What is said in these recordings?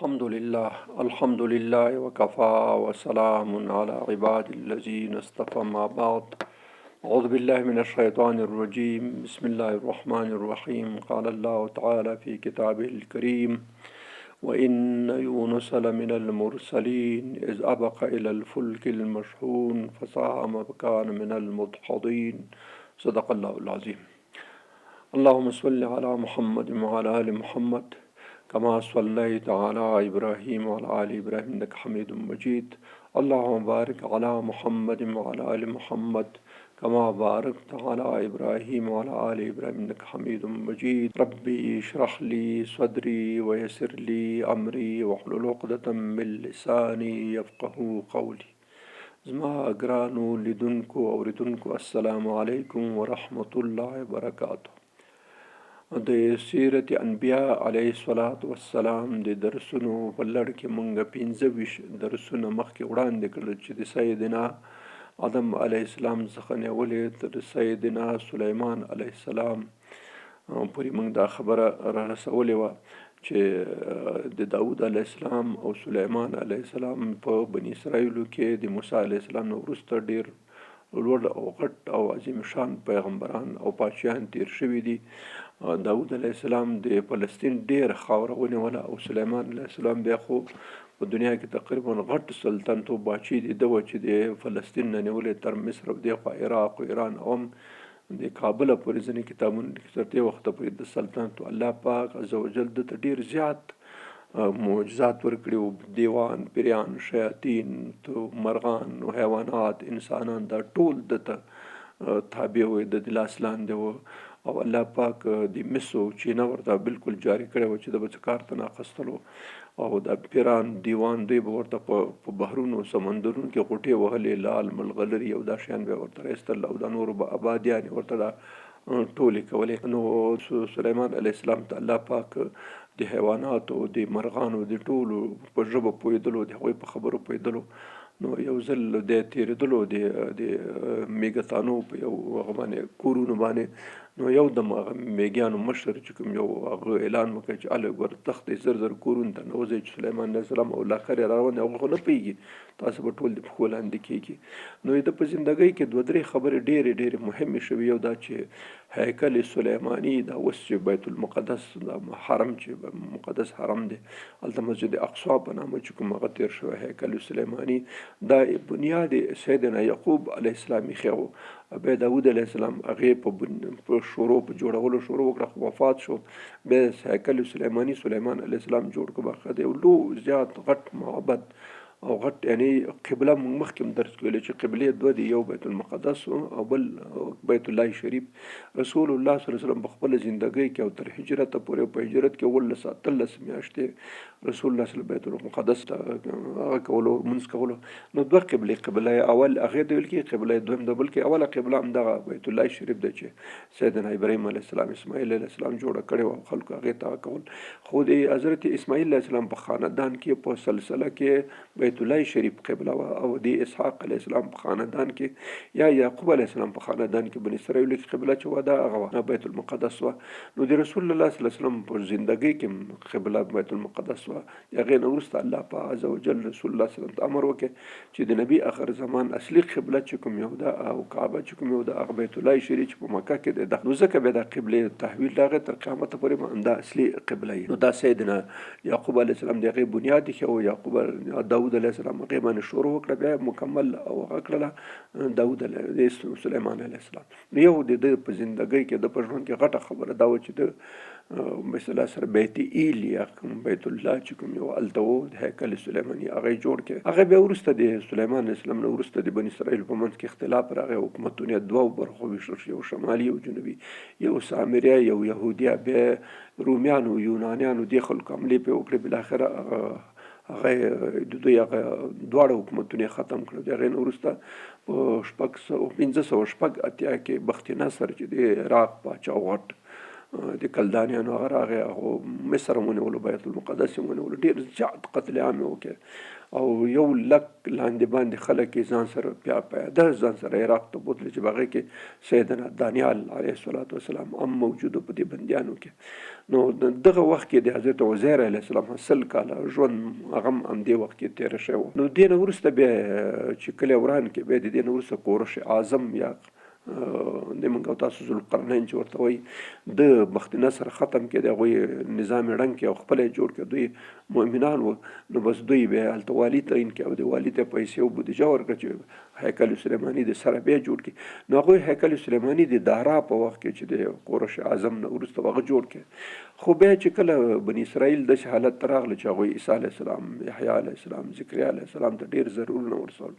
الحمد لله الحمد لله وكفى وسلام على عباد الذين اصطفى ما بعد أعوذ بالله من الشيطان الرجيم بسم الله الرحمن الرحيم قال الله تعالى في كتابه الكريم وإن يونس لمن المرسلين إذ أبق إلى الفلك المشحون فساهم فكان من المدحضين صدق الله العظيم اللهم صل على محمد وعلى آل محمد كما صليت على إبراهيم وعلى آل إبراهيم إنك حميد مجيد اللهم بارك على محمد وعلى آل محمد كما باركت على إبراهيم وعلى آل إبراهيم إنك حميد مجيد ربي اشرح لي صدري ويسر لي أمري واحلل عقدة من لساني يفقه قولي زما ګرانو لیدونکو اوریدونکو السلام علیکم ورحمت الله وبرکاته د سیرت انبیاء علیه الصلاة والسلام د درسونو په لړ کې مونږ 25 درسونه مخکې وړاندې کړل چې د سیدنا آدم علیه السلام څخه نیولې تر سیدنا سلیمان علیه السلام پورې مونږ دا خبره را رسولې وه چې د داود علیه السلام او سلیمان علیه السلام په بني اسرائیلو کې د موسی علیه السلام نه وروسته ډیر لوړ او غټ او عظیم شان پیغمبران او پاچیان تیر شوي دي. داود علیه السلام د فلسطین ډیر خاوره ونیوله او سلیمان علیه السلام بیا خو په دنیا کې تقریبا غټ سلطنت او باچی دی ده چې د فلسطین نه نیولې تر مصر او دې خوا عراق او ایران او هم د کابل پورې ځینې کتابونه لیکي تر دې وخته پورې د سلطنت الله پاک عزوجل ده ته ډیر زیات معجزات ورکړي وو. دیوان، پیریان، شیاطین، مرغان، حیوانات، انسانان دا ټول ده ته تابع وو، د ده لاس لاندې وو او الله پاک د مسو چینه ورته بالکل جاري کړې وه چې ده به څه کار ته نه اخیستلو او دا پیران دیوان دوی به ورته په بحرونو سمندرونو کې غوټې وهلې، لال ملغلري او دا شیان به ورته راایستل او دا نورو به آبادیانې ورته دا ټولې کولې. نو سلیمان علیه السلام ته الله پاک د حیواناتو د مرغانو د ټولو په ژبه پوهېدلو، د هغوی په خبرو پوهېدلو. نو یو ځل دی تېرېدلو د د میږتانو په یو هغه باندې کورونو باندې، نو یو دم هغه میږیانو مشر چې کوم یو هغه اعلان وکړ چې هلئ ګوره تښتئ زر زر کورونو ته ننوځئ چې سلیمان علیه السلام او لښکر یې راروان دی، هغوی خو نه پوهېږي تاسو به ټول د پښو لاندې کېږي. نو د په زندګۍ کې دوه درې خبرې ډېرې ډېرې مهمې شوې. یو دا چې هیکل سلیماني دا اوس چې بیت المقدس دا حرم چې مقدس حرم دی، هلته مسجد اقصا په نامه چې کوم هغه تېر شوی هیکل سلیماني، دا بنیاد سیدنا یعقوب علیه السلام ایښی و. بیا داود علیه السلام هغې په شروع په جوړولو شروع وکړه خو وفات شو. بیا هیکل سلیماني سلیمان علیه السلام جوړ کړ. باقاعده یو لوی زیات غټ معبد او غټ یعنی قبله موږ مخکې هم درس ویل چې قبلې دوه دي، یو بیت المقدس او بل بیت الله شریف. رسول الله صلی الله علیه وسلم په خپله زندګۍ کې او تر هجرته پورې په هجرت کې 17 18 میاشتې رسول الله صلی الله بیت المقدس ته هغه کولو لمونځ کولو. نو دوه قبلې، قبله اول هغې ته ویل کېږي، قبله دویم ده، بلکې اوله قبله همدغه بیت الله شریف دی چې سیدنا ابراهیم علیه السلام اسماعیل علیه السلام جوړه کړې وه او خلکو هغې ته هغه کول. خو د حضرت اسماعیل علیه السلام په خاندان کې په سلسله کې بیت الله شریف قبله وه او د اسحاق علیه السلام په خاندان کې یا یعقوب علیه السلام په خاندان کې بني اسرائیل کې قبله چې وه دا هغه وه بیت المقدس وه. نو د رسول الله صلی الله علیه وسلم په زندګۍ کې قبله بیت المقدس وه. د هغې نه وروسته الله پاک عز وجل رسول الله صلی الله علیه وسلم ته امر وکړ چې د نبی اخر زمان اصلي قبله چې کوم یو ده او کعبه چې کوم یو ده هغه بیت الله شریف چې په مکه کې دی ده. نو ځکه بیا دا قبلې تحویل راغی تر قیامته پورې به همدا اصلي قبله وي. نو دا سیدنا یعقوب علیه السلام د هغې بنیاد ایښی او یعقوب داود علیه السلام هغې باندې شروع وکړه، بیا مکمل او هغه کړله داود علیه سلیمان علیه السلام. نو یو د ده په زندګۍ کې د په ژوند کې غټه خبره دا وه چې ده مثلا سره بیت ایل یا کوم بیت الله چې کوم یو هلته و هیکل سلیماني هغه یې جوړ کړ. هغه بیا وروسته د سلیمان علیه السلام نه وروسته د بني اسرائیل په منځ کې اختلاف راغی، حکومتونه یې دوو برخو ویشل شو، یو شمالي یو جنوبي، یو سامریه یو یهودیه. بیا رومیانو یونانیانو دې خلکو حملې پرې وکړې، بالاخره هغه د دوی هغه دواړه حکومتونه یې ختم کړل. د هغې نه وروسته په 586 کې بخت نصر چې د عراق پاچا غټ د کلدانیانو هغه راغی، هغه مصر هم ونیولو، بیت المقدس یې ونیولو، ډېر زیات قتل عام یې وکړ او یو لک لاندې باندې خلک یې ځان سره پیاده ځان سره عراق ته بوتل، چې په هغې کې سیدنا دانیال علیه الصلاة والسلام هم موجود په دې بندیانو کې. نو دغه وخت کې د حضرت عزیر علیه السلام 100 کاله ژوند هغه هم همدې وخت کې تېر شوی و. نو دې نه وروسته بیا چې کلی وران کې، بیا د دې نه وروسته کورش اعظم یا د موږ او تاسو ذوالقرنین چې ورته وایي، د بخت نصر ختم کړي، د هغوی نظام یې ړنګ کړي او خپله یې جوړ کړي. دوی مؤمنان وو، نو بس دوی بیا هلته والي تعین کړي او د والي ته پیسې او بودیجه ورکړه چې هیکل سلیماني د سره بیا جوړ کړي. نو هغوی هیکل سلیماني د دارا په وخت کې چې د کورش اعظم نه وروسته هغه جوړ کړي. خو بیا چې کله بني اسرائیل داسې حالت ته راغله چې هغوی عیسی علیه السلام، یحیی علیه السلام، ذکریا علیه السلام ته ډېر ضرورونه ورسول،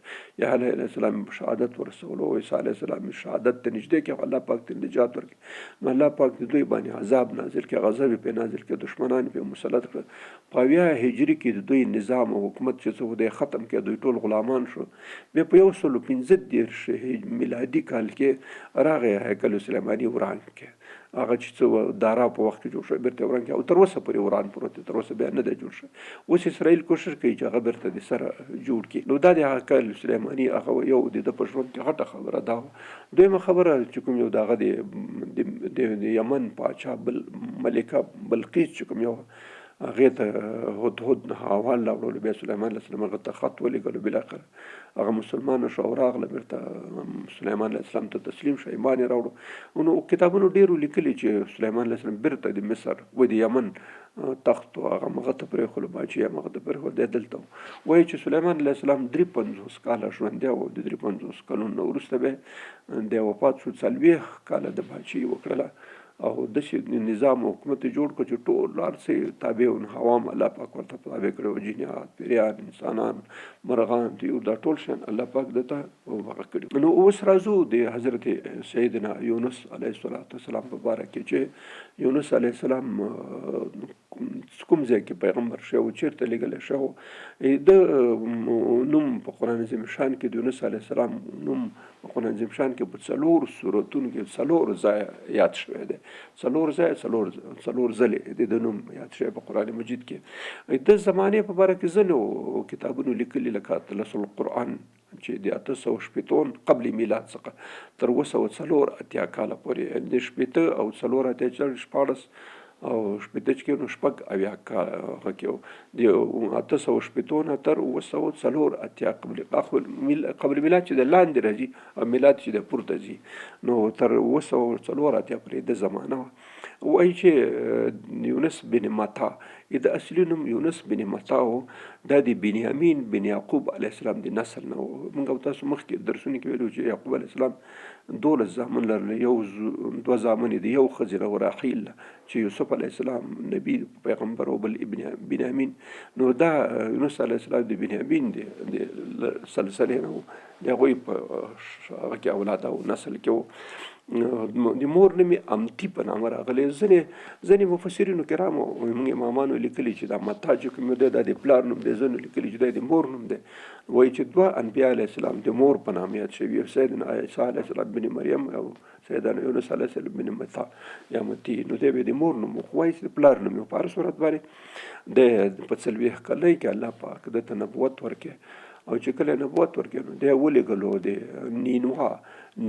یحیی علیه السلام یې په شهادت ورسولو او عیسی علیه السلام یې شهادت ته نږدې کړ، خو الله پاک ترې نجات ورکړ. نو الله پاک د دوی باندې عذاب نازل کړ، غضب یې پرې نازل کړ، دښمنان یې پرې مسلط کړل. په 70 هجري کې د دوی نظام او حکومت چې څه و دی ختم کړ، دوی ټول غلامان شو. بیا په 135 میلادي کال کې راغی هیکل سلیماني وران کړ، هغه چې څه دارا په وخت کې جوړ شوی بیرته وران کړ او تر اوسه پورې وران پروت دی، تر اوسه بیا نه دی جوړ شوی. اوس اسرائیل کوشش کوي چې هغه بیرته د سره جوړ کړي. نو دا د هیکل سلیماني هغه یو د ده په ژوند کې غټه خبره دا وه. دویمه خبره چې کوم یو د هغه د یمن پاچا بل ملکه بلقیس چې کوم یو هغې ته هدهد نه حوال راوړلو، بیا سلیمان علیه السلام هغه ته خط ولیږلو، بالاخره هغه مسلمان شو او راغله بیرته سلیمان علیه السلام ته تسلیم شو، ایمان یې راوړو. نو کتابونو ډېرو لیکلي چې سلیمان علیه السلام بیرته د مصر و د یمن تخت و هغه مغه ته پرېښولو، باچا یې مغه ته پرېښول، دی دلته و. وایي چې سلیمان علیه السلام 53 کاله ژوندی و، د 53 کلونو نه وروسته بیا دی وفات شو. 40 کاله د باچهي وکړله او داسې نظام او حکومت یې جوړ کړ چې ټول هر څه یې تابع وو. نو هوا هم الله پاک ورته تابع کړې وه، جنیات، پیریان، انسانان، مرغان، طیور، دا ټول شیان الله پاک ده ته هغه کړي. نو اوس راځو د حضرت سیدنا یونس علیه السلام په باره کې چې یونس علیه السلام کوم ځای کې پیغمبر شوی و، چېرته لېږلی شوی و. د نوم په قرآن عظیم شان کې د یونس علیه السلام نوم په قرآن عظیم شان کې په څلور سورتونو کې څلور ځایه یاد شوی دی، څلور ځایه څلور ځلې د ده نوم یاد شوی په قرآن مجید کې. د زمانې په باره کې ځینو کتابونو لیکلي لکه اطلس القرآن چې د 860 قبل میلاد څخه تر 784 کاله پورې، یعنې د 60 او 84 چې 16 او 60 چې نو 76 کاله هغه کې د 860 نه تر 784 قبل میلاد چې د لاندې راځي او میلاد چې د پورته ځي، نو تر 784 پورې د زمانه وه. وایي چې یونس بن متا، د اصلي نوم یونس بن متا و، دا د بنیامین بن یعقوب علیه السلام د نسل نه و. موږ او تاسو مخکې درسونو کې ویلو چې یعقوب علیه السلام 12 زامن لرل، یو دوه زامن یې د یو ښځې نه و، راحیل چې یوسف علیه السلام نبی پیغمبر او بل ابن بنیامین. نو دا یونس علیه السلام د بنیامین د سلسلې نه و، د هغوی په هغه کې اولاد او نسل کې و. د مور نوم یې امتي په نامه راغلی. ځینې مفسرینو کرامو موږ امامانو لیکلي چې دا متا چې کوم دی دا د پلار نوم دی، ځینو لیکلي چې دا د مور نوم دی. وایي چې دوه انبیا علیه السلام د مور په نامه یاد شوي، یو سیدنا عیسی علیه السلام بن مریم او سیدنا یونس علیه السلام بن متا یا متی. نو دی به د مور نوم و، خو وایي چې د پلار نوم یې. په هر صورت باندې دی په 40 کلنۍ کې الله پاک ده ته نبوت ورکړي او چې کله نبوت ورکړي نو دی ولېږلو د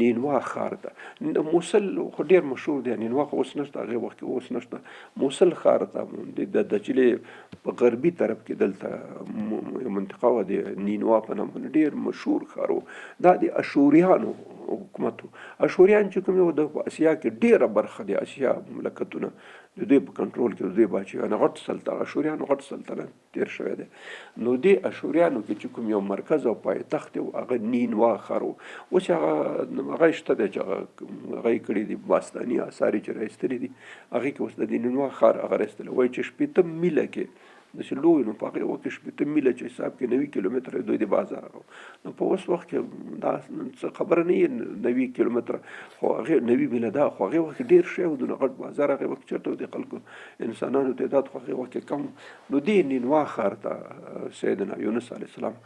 نینوا ښار ته. موصل خو ډېر مشهور دی، نینوا خو اوس نشته، هغې وخت کې اوس نشته. موصل ښار ته د دجلې په غربي طرف کې دلته یو منطقه وه د نینوا په نامه، ډېر مشهور ښار و. دا د اشوریانو حکومت و. اشوریان چې کوم یو د اسیا کې ډېره برخه د اسیا مملکتونه د دوی په کنټرول کې، د دوی باچایانو غټ سلطنت، اشوریانو غټ سلطنت تېر شوی دی. نو دې اشوریانو کې چې کوم یو مرکز او پایتخت و هغه نینوا ښار و. اوس هغه شته دی چې هغه یې کړي دي، باستاني آثار یې چې را ایستلي دي هغې کې اوس د دې نینوا ښار هغه را ایستلی. وایي چې 60 میله کې داسې لوی، نو په هغې وخت کې 60 میله چې حساب کې 90 کیلومتره دوی د بازار هغه، نو په اوس وخت کې دا څه خبره نه یي 90 کیلومتره، خو هغې 90 میله ده، خو هغې وخت کې ډېر شی و، دونه غټ بازار هغې وخت چېرته و، د خلکو انسانانو تعداد خو هغې وخت کې کم. نو دې نینوا ښار ته سیدنا یونس علیه السلام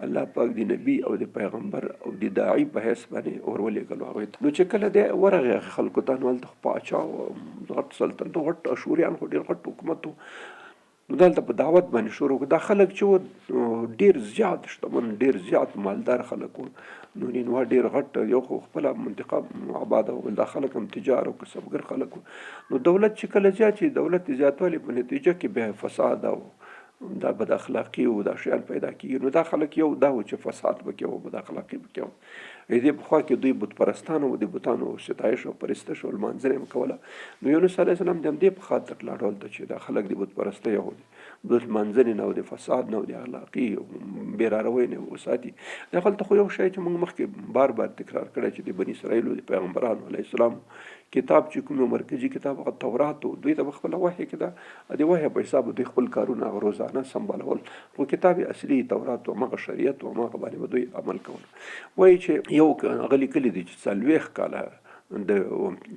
الله پاک د نبی او د پیغمبر او د داعي په حیث باندې ورولېږلو هغوی ته. نو چې کله دی ورغی هغې خلکو ته، نو هلته خو پاچا و، غټ سلطنت و، غټ اشوریان خو ډېر غټ حکومت و. نو دلته په دعوت باندې شروع کړ. دا خلک چې وو ډېر زیات شتمن، ډېر زیات مالدار خلک وو. نو نینوا ډېر غټ یو خو خپله منطقه آباده وه، بل دا خلک هم تجار او کسبګر خلک وو. نو دولت چې کله زیات شي، دولت د زیاتوالي په نتیجه کې بیا فساد او دا بد اخلاقي او دا شیان پیدا کیږي. نو دا خلک یو دا و چې فساد پکې و، بد اخلاقي پکې و. دې په خوا کې دوی بت پرستان وو، د بتانو ستایش او پرستش او لمانځنه یې کوله. نو یونس علیه السلام د همدې په خاطر لاړ هلته چې دا خلک د بت پرستۍ او د لمانځنې نه او د فساد نه او د اخلاقي بې راروۍ نه وساتي. دغلته خو یو شی چې موږ مخکې بار بار تکرار کړی چې د بني اسرائیلو د پیغمبرانو علیه السلام کتاب چې کوم مرکزي کتاب هغه تورات و، دوی ته به خپله وحې کېده، د وحې په حساب دوی خپل کارونه هغه روزانه سمبالول، خو کتاب اصلي تورات و، هماغه شریعت و، هماغه باندې به دوی عمل کول. وایي چې یو هغه لیکلي دي چې 40 کاله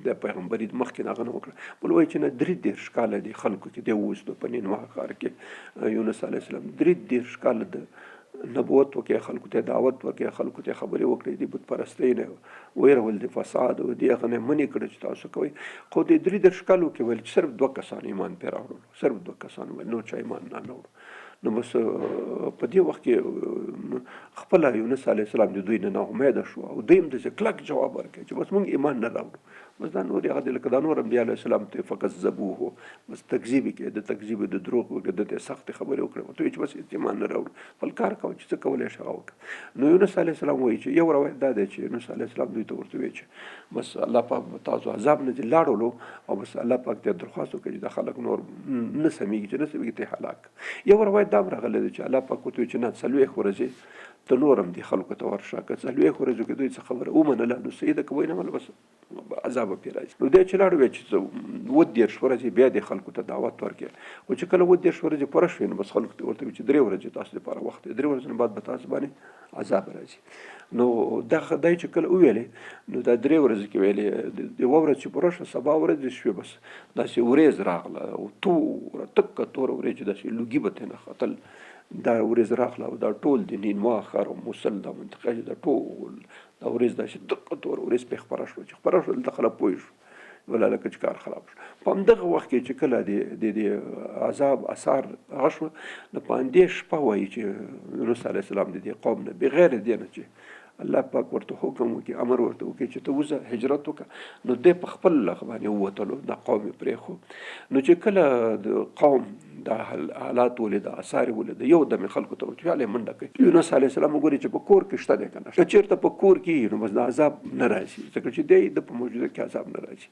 د پیغمبري مخکې هغه نه وکړه، بل وایي چې نه 33 کاله د خلکو کې دی اوس په نینوا ښار کې یونس علیه السلام 33 کاله د نبوت وکړي، خلکو ته دعوت ورکړي، خلکو ته خبرې وکړي، د بت پرستۍ نه ویرول، د فساد او د هغه نه منع کړي چې تاسو کوئ. خو د 33 کالو کې ویل چې صرف دوه کسان ایمان پرې راوړلو، صرف دوه کسان ویل، نور چا ایمان نه راوړو. نو بس په دې وخت کې خپله یونس علیه السلام د دوی نه ناامیده شو او دوی هم داسې کلک جواب ورکړي چې بس موږ ایمان نه راوړو، بس دا نور هغه دی لکه دا نور انبیا علیه السلام ته فکذبوه، بس تکذیب یې کړي، د تکذیب د دروغ وکړي، ده ته سختې خبرې وکړې، ورته ویې چې بس هېڅ ایمان نه راوړو، خپل کار کوه چې څه کولی شي هغه وکړه. نو یونس علیه السلام وایي چې یو روایت دا دی چې یونس علیه السلام دوی ته ورته ویې چې بس الله پاک به تاسو عذاب نه ځي لاړولو او بس الله پاک ته درخواست وکړي چې دا خلک نور نه سمېږي، چې نه سمېږي ته هلاک. یو روایت دا هم راغلی دی چې الله پاک ورته ویې چې نه 40 ورځې ته نور هم دې خلکو ته ورشه، که 40 ورځو کې دوی څه خبره ومنله نو صحیح ده، که ویې نه منله بس عذاب به پرې راځي. نو دی چې لاړ ویې چې 37 ورځې بیا دې خلکو ته دعوت ورکړي، خو چې کله 37 ورځې پوره شوې نو بس خلکو ته ورته ویې چې 3 ورځې تاسو دپاره وخت دی، 3 ورځې نه بعد به تاسو باندې عذاب راځي. نو دا دی چې کله وویلې نو دا 3 ورځې کې ویلې، یوه ورځ چې پوره شوه سبا ورځ شوې بس داسې ورېځ راغله او توره تکه توره ورېځ چې داسې لوګي به ترې نه ختل، دا ورېځ راغله او دا ټول د نینوا ښار او موصل دا منطقه چې دا ټول دا ورېځ داسې تکه توره ورېځ پرې خپره شوه، چې خپره شوه دلته خلک پوه شو ولا لکه چې کار خراب شو. په همدغه وخت کې چې کله د دې عذاب اثار هغه شو، نو په همدې شپه وایي چې یونس علیه السلام د دې قوم نه بغیر دې نه چې الله پاک ورته حکم وکړي، امر ورته وکړي چې ته وځه هجرت وکړه، نو دی په خپل لغ باندې ووتلو، دا قوم یې پرېښو. نو چې کله د قوم دا حالات ولید، آثار یې ولید، یو دم یې خلکو ته ورته ویل، منډه کوي. یونس علیه السلام وګوري چې په کور کې شته دی که نه، که چېرته په کور کې وي نو بس د عذاب نه راځي، ځکه چې دی د په موجوده کې عذاب نه راځي،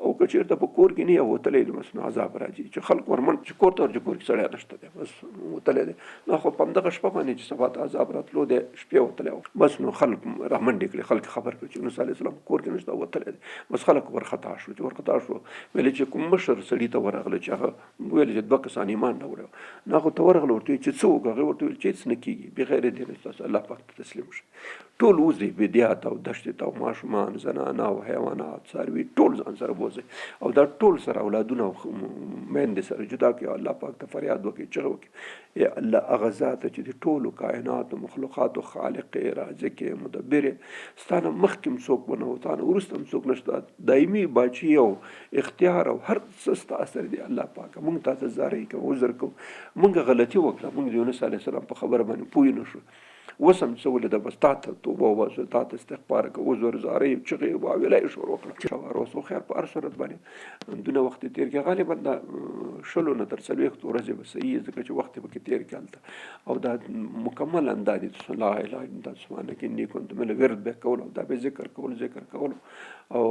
او که چېرته په کور کې نه وي وتلی نو بس نو عذاب راځي. چې خلک ورمنډ چې کور ته ورځي، کور کې سړی نشته دی، بس وتلی دی. نو خو په همدغه شپه باندې چې سبا ته عذاب راتلو دی شپې وتلی و، بس نو خلک رامنډې کړې، خلک خبر کړل چې یونس علیه السلام کور کې نشته وتلی دی. بس خلک ورخطا شو، چې ورخطا شو ویلې چې کوم مشر سړي ته ورغله چې هغه ویل چې دوه کسان ایمان راوړی وو، نو هغه ته ورغله ورته ویل چې څه وکړه، هغې ورته ویل چې هېڅ نه کېږي بغیر دې نه چې تاسو الله پاک ته تسلیم شئ. ټول وځئ بېدیا ته او دښتې ته او ماشومان، زنانه او حیوانات، څاروي ټول ځان سره بوځئ او دا ټول سره اولادونه او میندې سره جدا کړئ او الله پاک ته فریاد وکړئ، چغې وکړئ، ای الله هغه ذات چې د ټولو کائناتو مخلوقاتو خالق یې، رازق یې، مدبر یې، ستا نه مخکې هم څوک ونه و، تا نه وروسته هم څوک نشته، دایمي باچي او اختیار او هر څه ستا سره دی. الله پاک مونږ تا ته زارۍ کوو، عذر کوو، مونږ غلطي وکړه، مونږ د یونس علیه السلام په خبره باندې پوه نه شو، اوس هم څه ولیده بس تا ته توبه وباسو، تا ته استغفار کوو، عذر زارۍ چغې واویلا یې شروع کړه. چې وروسته خیر په هر صورت باندې دونه وخت یې تېر کړي، غالبا دا 20 نه تر 40 ورځې به صحیح، ځکه چې وخت یې پکې تېر کړي هلته، او دا مکمل اندا دي لا اله الا انت سبحانک انی کنت من ورد به کول او دا به ذکر کول، ذکر کول او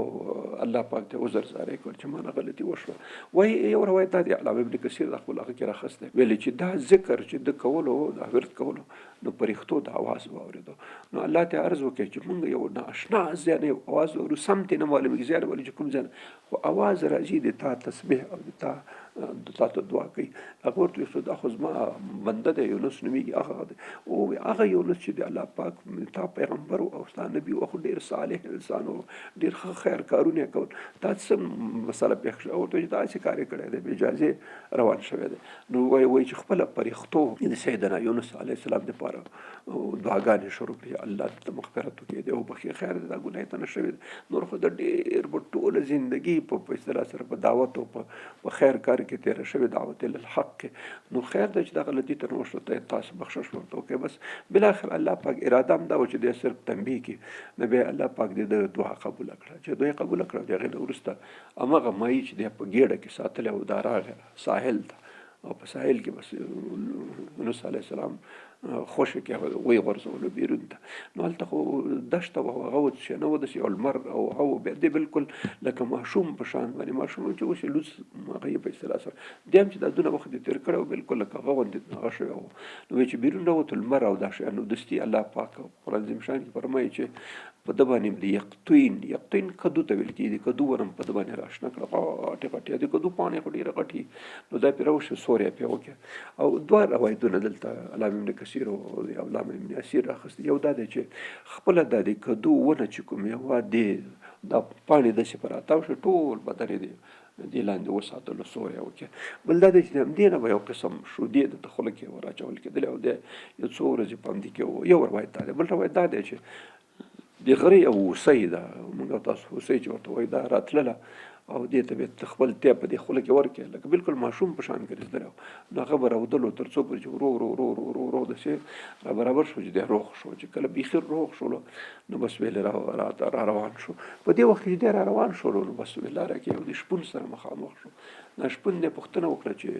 الله پاک ته عذر زارۍ کول چې ما نه غلطي وشوه. وایي یو روایت دا دی، علامه ابن کثیر د خپل هغه کې راخستی، ویلي چې دا ذکر چې ده کولو، دا ورد کولو، نو پرښتو د اواز واورېدو، نو الله ته عرض وکړ چې مونږ یو نااشنا ځای نه یو اواز واورو، سم ترې نه معلومېږي، ځای نه معلومېږي چې کوم ځای نه، خو اواز راځي د تا تسبیح او د تا تا ته دعا کوي. هغه ورته وویل چې دا خو زما بنده دی، یونس نومېږي، هغه دی. او هغه یونس چې د الله پاک تا پیغمبر او ستا نبي و، خو ډېر صالح انسان و، ډېر ښه خیر کارونه یې کول، دا څه مسله پېښه شوه؟ ورته وایي چې داسې کار یې کړی دی، بې اجازې روان شوی دی. نو وایي چې خپله پرښتو د سیدنا یونس علیه السلام دپاره دعاګانې شروع کړې، الله دې ته مغفرت وکړي، دی وبخښي، خیر دی، دا ګناه یې ته نه شوې ده. نور خو د ډېر په ټوله زندګي په اصطلاح سره په دعوت او په خیر کار کې تېره شوې، دعوت الحق کې. نو خیر دی چې دا غلطي ترنه وشوه، ته تاسو بخشش ورته وکړئ. بس بالاخره الله پاک اراده هم دا وه چې دی صرف تنبیه کړي، نو بیا الله پاک دې د دعا قبوله کړه. چې دعا یې قبوله کړه، د هغې نه وروسته هماغه ماهي چې دی په ګېډه کې ساتلی و، دا راغی ساحل ته، او په ساحل کې بس یونس علیه السلام خوشې کې هغه ویې غورځولو بیرون ته. نو هلته خو دښته وه، هغه و څه نه و داسې یو لمر او هغه و، بیا دی بالکل لکه ماشوم په شان باندې، ماشوم چې اوس یې لوڅ هغه یې په اصطلاح سره دی هم چې دا دونه وخت یې تېر کړی و، بالکل لکه هغه غوندې هغه شوی و. نو چې بیرون راوتو لمر او دا شیان، نو دستي الله پاک قرآن عظیم شان کې فرمایي چې په ده باندې د یقطین، یقطین کدو ته ویل کېږي، کدو ونه په ده باندې راشنه کړه، غټې غټې د کدو پاڼې خو ډېرې غټې، نو دا پرې راوشو سوری پرې وکړه. او دوه روایتونه دلته علامه ابن کثیر او علامه ابن اسیر راخستي. یو دا دی چې خپله دا د کدو ونه چې کوم یوه دی دا پاڼې داسې په راتاو شي، ټول بدن یې دې لاندې وساتلو سوری وکړي. بل دا دی چې د همدې نه به یو قسم شودې د ته خوله کې وراچول کېدلې او دی یو څو ورځې په همدې کې و. یو روایت دا دی. بل روایت دا دی چې د غره یو هوسۍ ده، موږ تاسو هوسۍ چې ورته وایو، دا راتلله او دې ته به خپل تی په دې خوله کې ورکړي، لکه بالکل ماشوم په شان ګرځېدلی و. نو هغه به راودلو تر څو پورې چې ورو ورو ورو ورو ورو ورو داسې را برابر شو چې دی روغ شو. چې کله بیخي روغ شولو نو بس ویلې را روان شو. په دې وخت کې چې دی را روان شولو نو بس ویل لاره کې یو د شپون سره مخامخ شو. دا شپون دی پوښتنه وکړه چې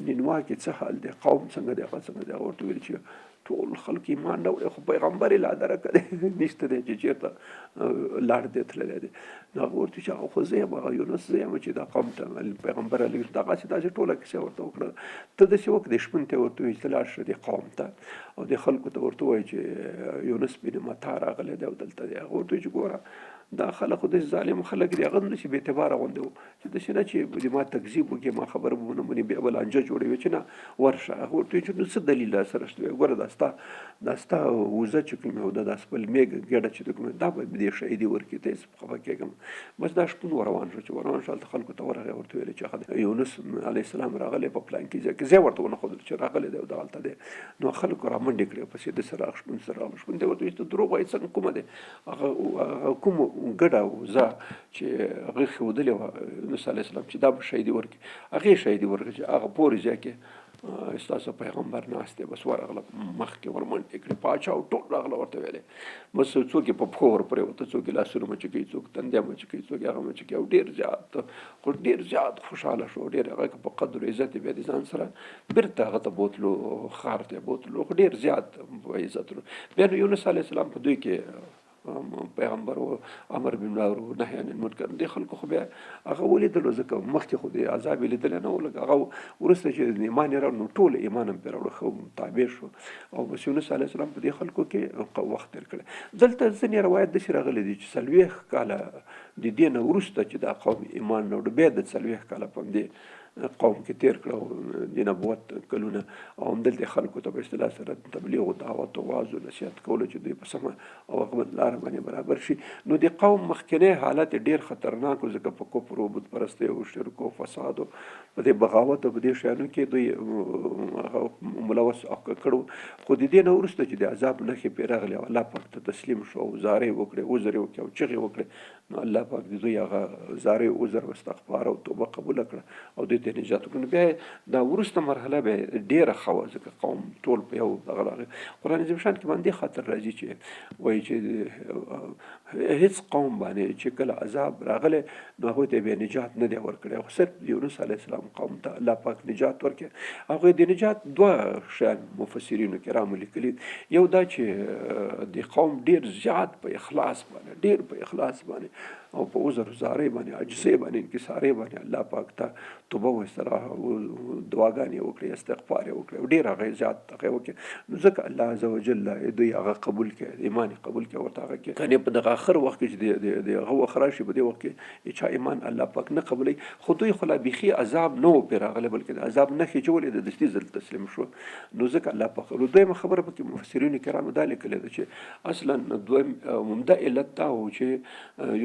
نینوا کې څه حال دی، قوم څنګه دی، هغه څنګه دی؟ هغه ورته ویل چې ټول خلک ایمان نه وړي، خو پیغمبر یې لا درکه دی، نشته دی چې چېرته لاړ دی تللی دی. نو هغه ورته چې هغه خو زه یم، هغه یونس زه یم چې دا قوم ته پیغمبر علیه دغسې داسې ټوله کیسه ورته وکړه. ته داسې وکړه، د شپون ته ورته ووایي چې ته لاړ شه دې قوم ته او دې خلکو ته ورته ووایي چې یونس بن متا راغلی دی او دلته دی. هغه ورته ووایي چې ګوره دا خلک خو داسې ظالم خلک دي، هغه هم داسې بې اعتباره غوندې و چې داسې نه چې د ما تکذیب وکړي، ما خبره به ونه مني، بیا به لانجه جوړوي چې نه ورشه. هغه ورته وویل چې نو څه دلیل را سره شته؟ ګوره دا ستا وزه چې کوم یو ده، دا خپل مېږه ګېډه چې کوم دا به دې شهیدي ورکړي، ته هېڅ خفه کېږم. بس دا شپون وروان شو، چې وروان شو هلته خلکو ته ورغی، ورته ویل چې هغه یونس علیه السلام راغلی په پلانکي ځای کې، ځای ورته ونه ښودل چې راغلی دی او دغلته دی. نو خلکو رامنډې کړې پسې داسې راغ شپون سره راغلو. شپون ته ورته ویل چې ته دروغ وایې، څنګه کومه دی هغه کوم ګډه وزه چې هغه ښودلې وه یونس علیه السلام چې دا به شهیدي ورکړي، هغې شهیدي ورکړي چې هغه پورې ځای کې ستاسو پیغمبر ناست دی. بس ورغله مخکې ورمنډې کړې، پاچا او ټول راغله ورته ویلې، بس څوک یې په پښو ورپرېوته، څوک یې لاسونه مچ کوي، څوک تندی مچ کوي، څوک یې هغه مچ کوي، او ډېر زیات خو ډېر زیات خوشحاله شو، ډېر هغه په قدر عزت یې بیا د ځان سره بېرته هغه ته بوتلو، ښار ته یې بوتلو، خو ډېر زیات په عزت. بیا نو یونس علیه السلام په دوی کې پیغمبر و، امر بالمعروف نهی عن المنکر، دې خلکو خو بیا هغه ولیدلو، ځکه مخکې خو د عذاب یې لیدلی نه و، لکه هغه وروسته چې ایمان یې راوړ نو ټول ایمان هم پرې راوړ، ښه تابع شو. او بس یونس علیه السلام په دې خلکو کې وخت تېر کړی. دلته ځینې روایت داسې راغلي دي چې 40 کاله د دې نه وروسته چې دا قوم ایمان راوړ، بیا د 40 کاله په همدې قوم کې تېر کړه او د نبوت کلونه، او همدلته خلکو ته په اصطلاح سره تبلیغ او دعوت او وعظ او نصیحت کولو چې دوی په سمه او هغه لاره باندې برابر شي. نو د قوم مخکنی حالت ډېر خطرناک و، ځکه په کفر او بت پرستۍ او شرک او فساد او په دې بغاوت او په دې شیانو کې دوی هغه ملوث او ککړ وو. خو د دې نه وروسته چې د عذاب نښې پرې راغلې او الله پاک ته تسلیم شو او زارۍ وکړې، عذر یې وکړي او چغې وکړې، نو الله پاک د دوی هغه زارۍ، عذر او استغفار او توبه قبوله کړه او دوی ته نجات ورکړ. نو بیا دا وروسته مرحله بیا ډېره ښه وه، ځکه قوم ټول په یو دغه راغی. قرآن عظیم شان کې باندې خاطر راځي چې وایي چې هیڅ قوم باندې چې کله عذاب راغلی نو هغوی ته بیا نجات نه دی ورکړی، خو صرف یونس علیه السلام قوم ته الله پاک نجات ورکړي. هغوی د نجات دوه شیان مفسرینو کرامو لیکلي، یو دا چې د قوم ډېر زیات په اخلاص باندې، ډېر په اخلاص باندې او په عذر زارۍ باندې، عاجزۍ باندې، انکسارۍ باندې الله پاک ته توبه وایستله او دعاګانې یې وکړې، استغفار یې وکړې او ډېر هغه یې زیات هغه یې وکړې. نو ځکه الله عز وجل دوی هغه قبول کړي، ایمان یې قبول کړي ورته هغه کې. کنې په دغه اخر وخت کې چې د هغه وخت راشي، په دې وخت کې چا ایمان الله پاک نه قبلوي. خو دوی خو لا بیخي عذاب نه و پرې راغلی، بلکې د عذاب نښې چې ولېده دستي ځل تسلیم شو، نو ځکه الله پاک. نو دویمه خبره پکې مفسرینو کرامو دا لیکلې ده چې اصلا دویم عمده علت دا و چې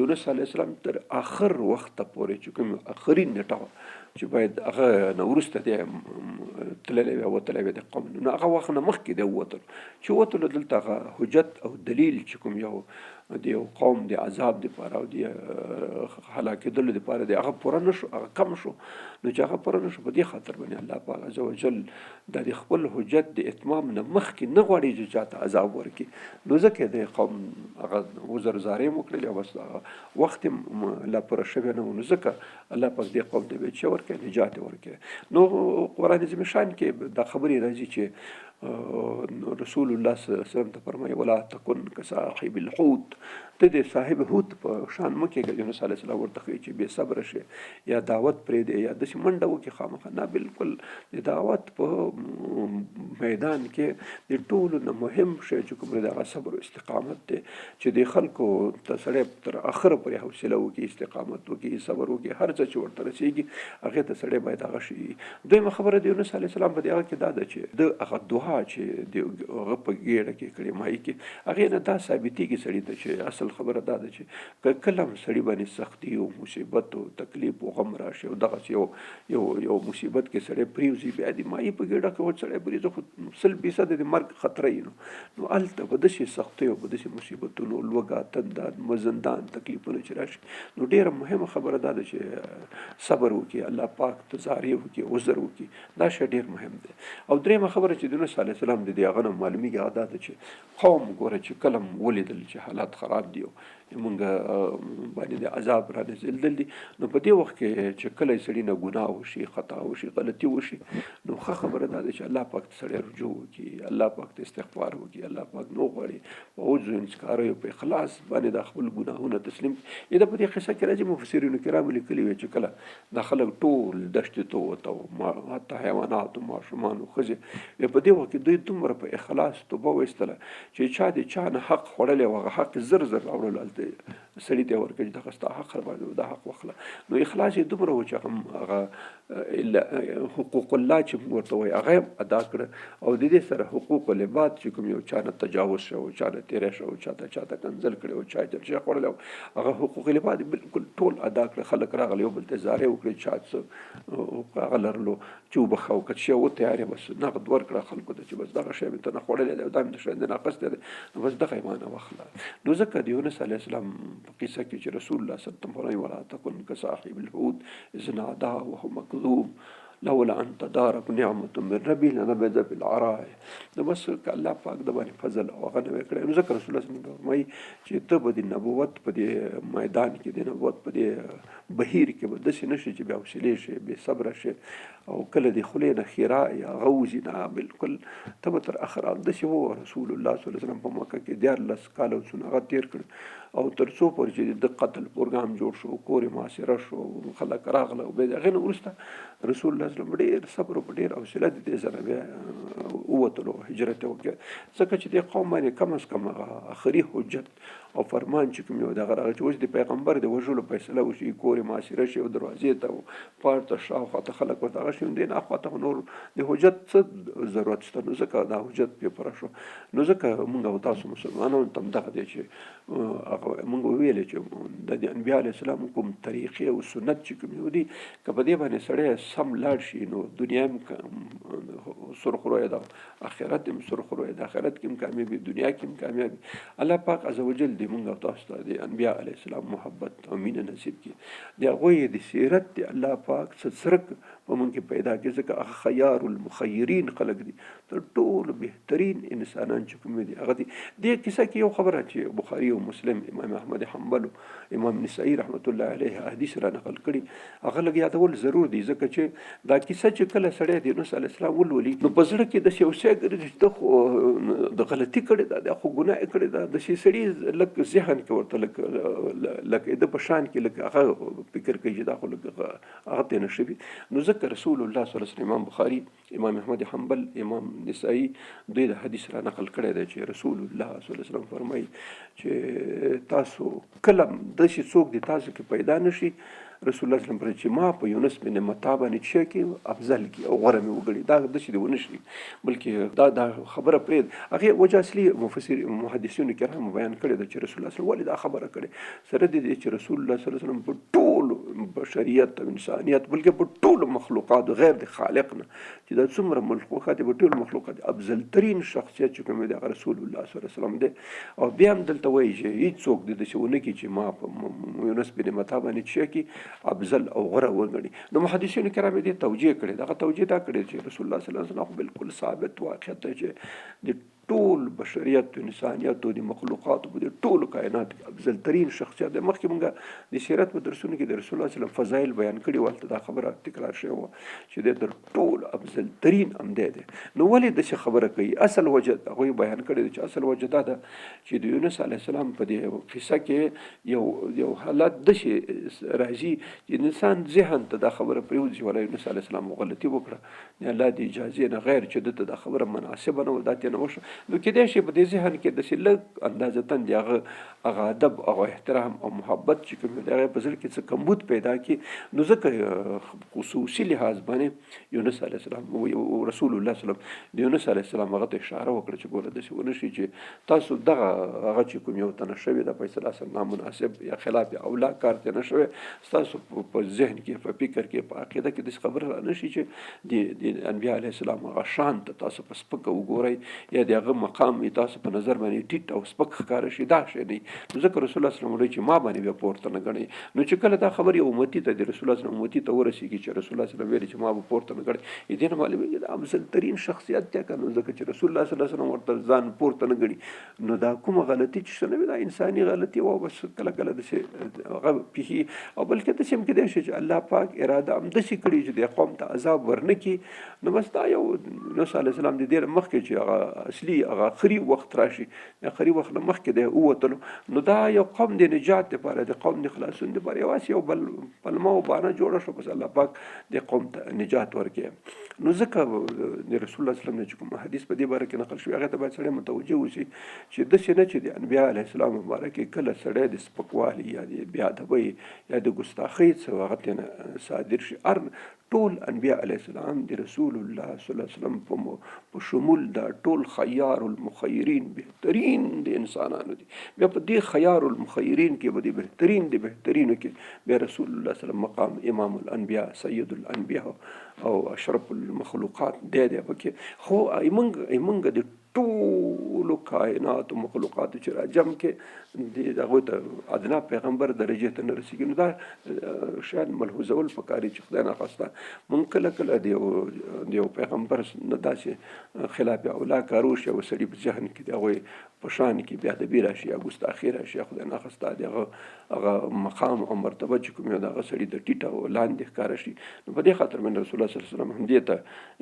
یونس علیه السلام تر آخر وخته پورې چې کوم آخري نېټه وه چې باید هغه نه وروسته دی تللی وی، وتلی وی د قوم، نو هغه وخت نه مخکې دی ووتلو. چې ووتلو دلته هغه حجت او دلیل چې کوم یو د یو قوم د عذاب دپاره او د هلاکېدلو دپاره دی، هغه پوره نه شو، هغه کم شو. نو چې هغه پوره نه شو، په دې خاطر باندې الله پاک عز وجل د خپل حجت د اتمام نه مخکې نه غواړي چې چاته عذاب ورکړي. نو ځکه د قوم هغه عذر زارې هم وکړلې او بس هغه وخت هم لا پوره شوی نه و، نو ځکه الله پاک دې قوم ته بیا چې ورکړي، نجات یې ورکړي. نو قرآن عظیم شان کې دا خبرې راځي چې رسول الله صلی الله علیه وسلم ته فرمایي ولا تکن کصاحب الحوت، ته د صاحب حوت په شان مه کېږه. یونس علیه السلام ورته ښیي چې بې صبره شې یا دعوت پرېږدې یا داسې منډه وکړي، خامخا نه، بالکل د دعوت په میدان کې د ټولو نه مهم شی چې کوم دی هغه صبر او استقامت دی، چې د خلکو ته سړی تر اخره پورې حوصله وکړي، استقامت وکړي، صبر وکړي، هر څه چې ورته رسېږي هغې ته سړی باید هغه شي. دویمه خبره د یونس علیه السلام په دې هغه کې دا ده چې د هغه دعا چې د هغه په ګېډه کې کړې ماهي کې، هغې نه دا ثابتېږي سړي ته چې اصل خبره دا ده چې که کله هم سړي باندې سختي او مصیبت او تکلیف او غم راشي او دغسې یو یو یو مصیبت کې سړی پرېوځي، بیا د ماهي په ګېډه کې سړی پرېوځي خو 100 فیصده د مرګ خطره یي. نو هلته په داسې سختیو، په داسې مصیبتونو، لوږه، تنده، مزندان، تکلیفونه چې راشي، نو ډېره مهمه خبره دا ده چې صبر وکړي، الله پاک ته زارې وکړي، عذر وکړي، دا شی ډېر مهم دی. او درېیمه خبره چې د یونس علیه السلام د دې هغه نه معلومیږي هغه دا ده چې قوم ګوره چې کله ولیدل چې حالات خراب دي او مونږ باندې د عذاب را نازلېدل دي، نو په دې وخت کې چې کله سړي نه ګناه وشي، خطا وشي، غلطي وشي، نو ښه خبره دا ده چې الله پاک ته سړی رجوع وکړي، الله پاک ته استغفار وکړي، الله پاک نو غواړي په عذر انسکارۍ او په اخلاص باندې دا خپل ګناهونه تسلیم کړي. دا په دې قصه کې راځي، مفسرینو کرامو لیکلي وي چې کله دا خلک ټول دښتې ته ووته، حتی حیواناتو، ماشومانو، ښځې، په دې وخت کې دوی دومره په اخلاص توبه وایستله چې چا د چا نه حق خوړلی و هغه حق زر زر راوړلو، هلته سړي ته یې ورکړ چې دغه ستا حق راباندې و، دا حق واخله. نو اخلاص یې دومره و چې هغه حقوق الله چې موږ ورته وایو هغه یې ادا کړه، او د دې سره حقوق العباد چې کوم یو چا نه تجاوز شوی، چا نه تېری شوی، چا ته چا ته کنځل کړی او چا یې شی خوړلی، هغه حقوق العباد بالکل ټول ادا کړه. خلک راغله، یو بل ته زارۍ وکړې، چا څه هغه لرلو چې وبخښه او که څه و تیار یې بس نقد ورکړه خلکو ته چې بس دغه شی مې ته نه خوړلی دی او دا مې شی نه اخیستی دی، نو بس دغه یې مانه واخله. نو ځکه د یونس علیه السلام په قصه کې چې رسول الله صلی الله علیه وسلم فرمایي ولا تکن کصاحب الحوت اذ نادى وهو مکظوم لولا ان تدارک نعمت من ربي لنبذ بالعراء. نو بس که الله پاک د باندې فضل او هغه نه وی کړی، نو ځکه رسول الله صلی الله علیه وسلم فرمایي چې ته به د نبوت په دې میدان کې، د نبوت په دې بهیر کې به داسې نه شي چې بې حوصلې شي، بې صبره شي او کله د خولې نه ښیرا یا هغه ووځي، نه، بالکل ته به تر اخره همداسې و. رسول الله صلی الله علیه وسلم په مکه کې 13 کاله او څونه هغه تېر کړ او تر څو پورې چې د قتل پروګرام جوړ شو، کور یې محاصره شو، خلک راغله او بیا د هغې نه وروسته رسول الله صلی الله علیه وسلم ډېر صبر او په ډېر حوصله د دې ځای نه بیا ووتلو، هجرت یې وکړ، ځکه چې دې قوم باندې کم از کم هغه اخري حجت او فرمان چې کوم یو دغه راغی چې اوس د پیغمبر د وژلو فیصله وشي، کور یې محاصره شي او دروازې ته او پار ته شاوخوا ته خلک ورته هغه شي، نو دې نه اخوا ته خو نور د حجت څه ضرورت شته؟ نو ځکه دا حجت پرې پوره شو. نو ځکه موږ او تاسو مسلمانانو ته هم دغه دی چې هغه موږ ویلې چې د انبیا علیه السلام کوم طریقې او سنت چې کوم یو دي، که په دې باندې سړی سم لاړ شي نو دنیا هم سرخروی ده، آخرت هم سرخروی ده، آخرت کې هم کامیابي، دنیا کې هم کامیابي. الله پاک عزوجل دې موږ او تاسو ته د انبیا علیه السلام محبت او مینه نصیب کړي، د هغوی د سیرت د الله پاک څه څرک په موږ کې پیدا کړي، ځکه هغه خیار المخیرین خلک دي، تر ټولو بهترین انسانان چې کوم دي هغه دي. دې کیسه کې یو خبره چې بخاري او مسلم، امام احمد حنبل، امام نسائی رحمت الله علیه حدیث را نقل کړي، هغه لږ یادول ضرور دي، ځکه چې دا کیسه چې کله سړی د یونس علیه السلام ولولي نو په زړه کې داسې یو شی ګرځي چې ده خو د غلطي کړې ده، دا خو ګناه یې کړې ده، داسې سړي لږ لږ ذهن کې ورته لږ لکه د په شان کې لږ هغه فکر کوي چې دا خو لږ هغه ته نه شوي. نو ځکه رسول الله صلی الله علیه وسلم، امام بخاري، امام احمد حنبل، امام نسائی دوی د حدیث را نقل کړی دی چې رسول الله صلی الله علیه وسلم فرمایي چې تاسو کله داسې څوک دی تاسو کې پیدا نشي، رسول الله صلی الله علیه وسلم چې ما په یونس بن متا باندې چې کې افضل کی او غوره مې وګڼي، دا داسې دی ونه شي، بلکې دا دا خبره پرېږد. هغې وجه اصلي مفسر محدثینو کرامو بیان کړې ده چې رسول الله صلی الله علیه وسلم ولې دا خبره کړې، سره د دې چې رسول الله صلی الله علیه وسلم په ټول بشریت او انسانیت، بلکې په ټولو مخلوقاتو غیر د خالق نه چې دا څومره مخلوقات دي، په ټولو مخلوقات افضل ترین شخصیت چې کوم دی هغه رسول الله صلی الله علیه وسلم دی. او بیا هم دلته وایي چې هیڅوک دې داسې ونه کړي چې ما په یونس بن متا باندې چې کي افضل او غوره وګڼي. نو محدثینو کرام یې دې توجیه کړې، دغه توجیه دا کړې چې رسول الله صلی الله علیه وسلم خو بالکل ثابت واقعیت دی چې د ټول بشریت، انسانیت او د مخلوقاتو په دې ټولو کائنات کې افضل ترین شخصیت دی. مخکې مونږ د سیرت په درسونو کې د رسول الله صلی الله علیه وسلم فضایل بیان کړي وو، هلته دا خبره تکرار شوې وه چې دی تر ټولو افضل ترین هم دی دی. نو ولې داسې خبره کوي؟ اصل وجه هغوی بیان کړې ده چې اصل وجه دا ده چې د یونس علیه السلام په دې قصه کې یو یو حالت داسې راځي چې انسان ذهن ته دا خبره پرېوځي، ولا یونس علیه السلام غلطي وکړه، د الله د اجازې نه غیر چې ده ته دا خبره مناسبه نه وه، دا ترې نه وشوه. نو کېدای شي په دې ذهن کې داسې لږ اندازه تن د هغه هغه ادب او احترام او محبت چې کوم دی هغه په زړه کې څه کمبود پیدا کړي. نو ځکه خصوصي لحاظ باندې یونس علیه السلام او رسول الله صلی الله علیه وسلم د یونس علیه السلام هغه ته اشاره وکړه چې ګوره داسې ونه شي چې تاسو دغه هغه چې کوم یو تنه شوې ده په اصطلاح سره نامناسب یا خلاف اولا کار ته نه شوی، ستاسو په ذهن کې، په فکر کې، په عقیده کې داسې خبره را نه شي چې د انبیا علیه السلام هغه شان ته تاسو په سپکه وګورئ یا د هغه مقام یې تاسو په نظر باندې ټیټ او سپک ښکاره شي، دا شی دی. نو ځکه رسول الله صلی الله علیه وسلم وایي چې ما باندې بیا پورته نه ګڼئ. نو چې کله دا خبر یو امتي ته د رسول الله صلی الله علیه وسلم امتي ته ورسېږي چې رسول الله صلی الله علیه وسلم ویلي چې ما به پورته نه ګڼئ، دې نه معلومېږي دا افضل ترین شخصیت دی که نه، ځکه چې رسول الله صلی الله علیه وسلم ورته ځان پورته نه ګڼي. نو دا کومه غلطي چې شنه وي دا انساني غلطي وه، بس کله کله داسې هغه پېښي، او بلکې داسې هم کېدای شي چې الله پاک اراده هم داسې کړي چې دې قوم ته عذاب ورنه کړي. نو بس دا یو یونس علیه السلام د دې نه مخکې چې هغه اصلي هغه اخري وخت راشي، د اخري وخت نه مخکې دی ووتلو. نو دا یو قوم د نجات دپاره، د قوم د خلاصون دپاره یوازې یو بل پلمه او بانه جوړه شوه، بس الله پاک د قوم ته نجات ورکړي. نو ځکه د رسول الله صلی الله علیه وسلم نه چې کوم حدیث په دې باره کې نقل شوی هغه ته باید سړی متوجه اوسي چې داسې نه چې د انبیا علیه السلام مبارک کله سړی د سپکوالي یا د بې ادبۍ یا د ګستاخۍ څه هغه ترې نه صادر شي. هر ټول انبیا علیه السلام د رسول الله صلی الله علیه وسلم په شمول دا ټول خیار المخیرین بهترین د انسانانو دي. بیا په دې خیار المخیرین کې به د بهترین د بهترینو کې بیا رسول الله صلی الله علیه وسلم مقام امام الانبیاء سید الانبیاء او اشرف المخلوقات دی دی پکې. خو ایمنګ د ټولو کائناتو مخلوقاتو چې راجم کې د هغوی ته ادنا پیغمبر درجې ته نه رسېږي. نو دا شیان ملحوظول پکار دي چې خدای ناخواسته مونږ کله کله د یو پیغمبر نه داسې خلاف اولا کار وشي او سړي په ذهن کې د هغوی په شان کې بې ادبي راشي یا ګستاخي راشي یا خدای ناخواسته د هغه هغه مقام او مرتبه چې کوم یو د هغه سړي د ټیټه او لاندې ښکاره شي. نو په دې خاطر باندې رسول الله صلی الله علیه وسلم همدې ته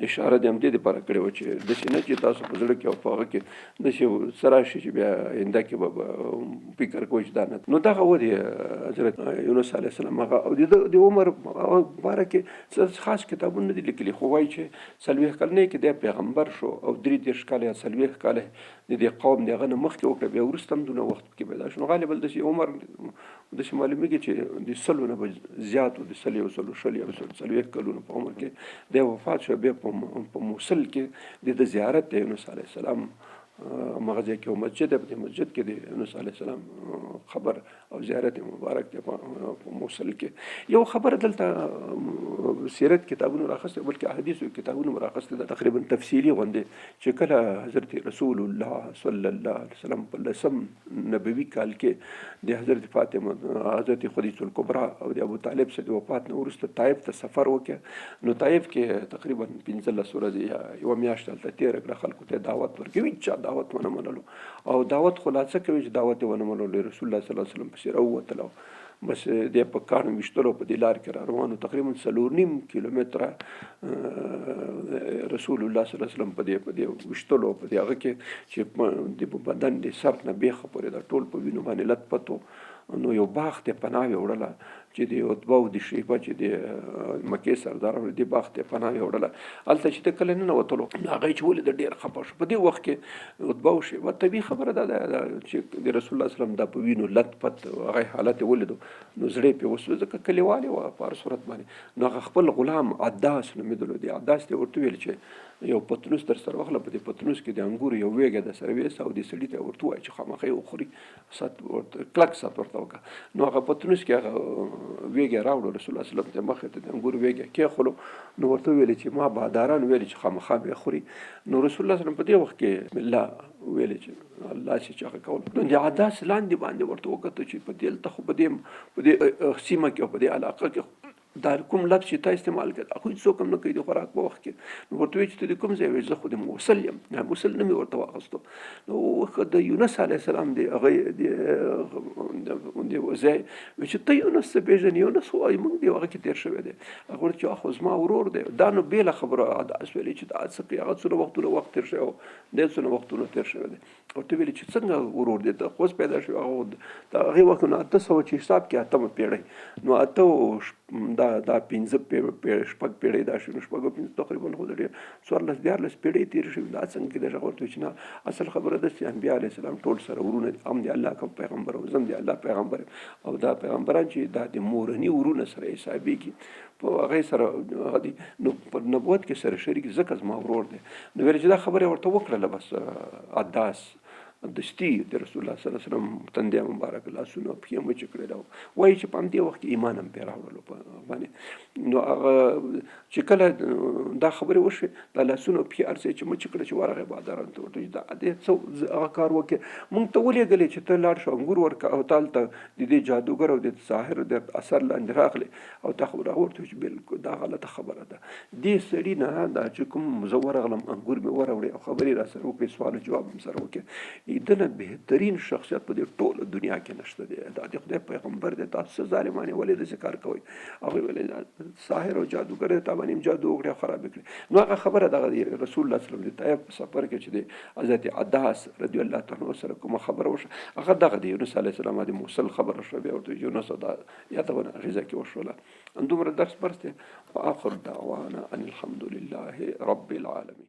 اشاره د همدې دپاره کړې وه چې داسې نه چې تاسو په زړه کې او په هغه کې داسې څه راشي چې بیا آینده کې به فکر کوئ چې دا نه. نو دغه و د حضرت یونس علیه السلام هغه او د ده د عمر باره کې څه خاص کتابونه نه دي لیکلي، خو وایي چې 40 کلنۍ کې دی پیغمبر شو او 33 کاله یا 40 کاله د دې قوم د هغه نه مخکې وکړه، بیا وروسته هم دونه وخت پکې پیدا شو. نو غالبا داسې عمر داسې معلومیږي چې د سلو نه به زیات و، د سل یو سلو شل یو سل 40 کلونو په عمر کې دی وفات شو. بیا په موصل کې د ده زیارت دی یونس علیه السلام هماغه ځای کې یو مسجد دی، په دې مسجد کې د یونس علیه السلام قبر او زیارت مبارک دی په موصل کې. یو خبره دلته سیرت کتابونو راخسته، بلکې احادیثو کتابونو راخسته ده، تقریبا تفصیلي غوندې، چې کله حضرت رسول الله صلی الله علیه وسلم په لسم نبوي کال کې د حضرت فاطمه حضرت خدیجه الکبرا او د ابو طالب سره د وفات نه وروسته طائف ته سفر وکړ، نو طائف کې تقریبا 15 ورځې یا یوه میاشت هلته تېره کړه، خلکو ته دعوت ورکوي، چا دعوت ونه منلو او دعوت خو لا څه کوي چې دعوت یې ونه منلو، رسول الله صلی الله علیه وسلم پسې راووتل او بس دی په کاڼو ویشتلو په دې لار کې را روان و. تقریبا 4.5 کیلومتره رسول الله صلی الله علیه وسلم په دې ویشتلو، په دې هغه کې چې د په بدن د سر نه بیخه پورې دا ټول په وینو باندې لت پت و. نو یو باغ ته پناه وړله چې د عتبه او د شیبه چې د مکې سردار و، د باغ ته پناه وړله. هلته چې د کله ننوتلو، نو هغه چې ولید، ډېر خفه شو. په دې وخت کې عتبه او شیبه، طبیعي خبره ده چې د رسول الله صلی الله علیه وسلم دا په وینو لت پت هغه حالت یې ولیدو، نو زړه یې پرې وسوځېد، ځکه کلیوال یې وه په هر صورت باندې. نو هغه خپل غلام عداس نومېدلو، دی عداس ته ورته ویل چې یو پتنوس در سره واخله، په دې پتنوس کې د انګورو یو ویږی در سره ویسه او دې سړي ته ورته ووایه چې خامخا یې وخوري، ست ورته کلک ست ورته وکړه. نو هغه پتنوس کې هغه ویږی راوړو، رسول الله صلی الله علیه وسلم ته مخې ته د انګورو ویږی کېښولو. نو ورته ویل چې ما باداران ویل چې خامخا به یې خوري. نو رسول الله صلی الله علیه وسلم په دې وخت کې بسم الله ویل چې الله چې هغه کول. نو د عداس لاندې باندې ورته وکتو چې په دې دلته خو په دې سیمه کې او په دې علاقه کې دا کوم لفظ چې تا استعمال کړ، خو هیڅوک هم نه کوي د خوراک په وخت کې. نو ورته ویل چې ته د کوم ځای؟ وایي زه خو د موصل یم. موصل نوم یې ورته واخیستو. نو د یونس علیه السلام د هغه د ځای وی چې ته یونس څه پېژنې؟ یونس خو موږ دی هغه کې تېر شوی دی. هغه ورته چې خو زما ورور دی. دا نو بېله خبره عداس ویلې چې دا څه کوي، هغه څونه وختونه وخت تېر شوی، دی څونه وختونه تېر شوی دی. ورته ویل چې څنګه ورور دی؟ ته خو اوس پیدا شوی، هغه د هغې وخت نو 800 چې حساب کې اتمه پېړۍ، نو اته دا پنځه پېړۍ، شپږ پېړۍ دا شو، نو شپږ او پنځه تقریبا خو د ډېر 14 13 پېړۍ تېرې شوې، دا څنګه کېدای شي؟ هغه ورته چې نه، اصل خبره ده چې انبیا علیه السلام ټول سره ورونه دي، هم د الله کوم پیغمبر او زه هم د الله پیغمبر یم، او دا پیغمبران چې دا د مورني ورونه سره حسابېږي، په هغې سره هغه دي، نو په نبوت کې سره شریک، ځکه زما ورور دی. نو ویل چې دا خبره ورته وکړله، بس عداس دستي د رسول الله صلی الله علیه وسلم تندی مبارک، لاسونه، پښې مچې کړې. وایي چې په همدې وخت کې ایمان هم پرې راوړلو په باندې. نو هغه چې کله دا خبرې وشوې، دا لاسونه، پښې، هر څه چې مچې کړې، چې ورغی بادارانو ته ورته دا دې څه هغه کار وکړي؟ مونږ ته ولېږلې چې ته لاړ شو انګور ورکړه او ته هلته د دې جادوګر او د ساحر د اثر لاندې راغلې او تا خو ورته چې بالکل دا غلطه خبره ده. دې سړي نه دا چې کوم زه ورغلم، انګور مې وروړې او خبرې را سره وکړې، سوال او جواب هم سره وکړي، دنه بهترین شخصیت په دې ټوله دنیا کې نشته دی. دا د خدای پیغمبر دی، تاسو څه ظالمان یې، ولې داسې کار کوئ؟ هغوی ویل ساحر او جادوګر دی، تا باندې هم جادو وکړي او خرابې کړي. نو هغه خبره دغه دی رسول الله صلی الله علیه وسلم د طایف په سفر کې چې د حضرت عداس رضی الله تعالی عنه سره کومه خبره وشوه، هغه دغه دی یونس علیه السلام د موصل خبره شوه، بیا ورته یونس دا یادونه هغې ځای کې وشوله. همدومره درس بس دی. واخر دعوانا ان الحمد لله رب العالمین.